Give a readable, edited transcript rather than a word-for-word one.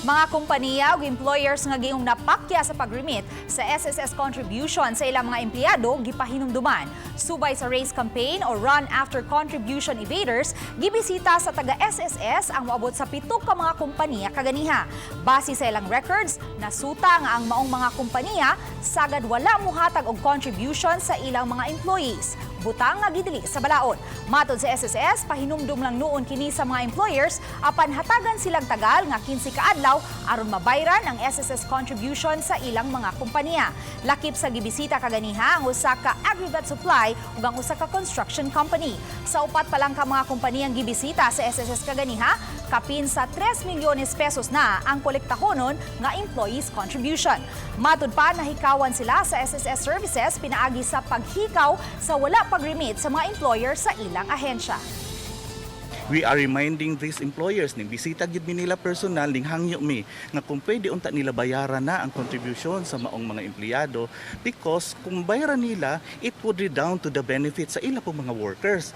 Mga kompanya ug employers nga giingong napakya sa pag-remit sa SSS contribution sa ilang mga empleyado gipahinumduman. Subay sa RACE campaign o Run After Contribution Evaders, gibisita sa taga SSS ang moabot sa 7 ka mga kompanya kaganiha. Base sa ilang records, nasuta nga ang maong mga kompanya sagad wala muhatag og contribution sa ilang mga employees. Butang nga gidili sa balaod. Matod sa SSS, pahinumdum lang nuon kini sa mga employers apan hatagan silang tagal nga 15 ka adlaw aron mabayran ang SSS contribution sa ilang mga kompanya. Lakip sa gibisita kaganiha ang usa ka Agrivet Supply ug ang usa ka construction company. Sa upat pa lang ka mga kompaniyang gibisita sa SSS kaganiha, kapin sa 3 milyones pesos na ang kolektahonon nga employees contribution. Matud pa, nahikawan sila sa SSS services pinaagi sa paghikaw sa wala pag-remit sa mga employer sa ilang ahensya. We are reminding these employers, ning bisita gyud mi nila personal, ning hangyo mi nga kung pwede unta nila bayaran na ang contribution sa maong mga empleyado because kung bayaran nila, it would redound to the benefit sa ila pong mga workers.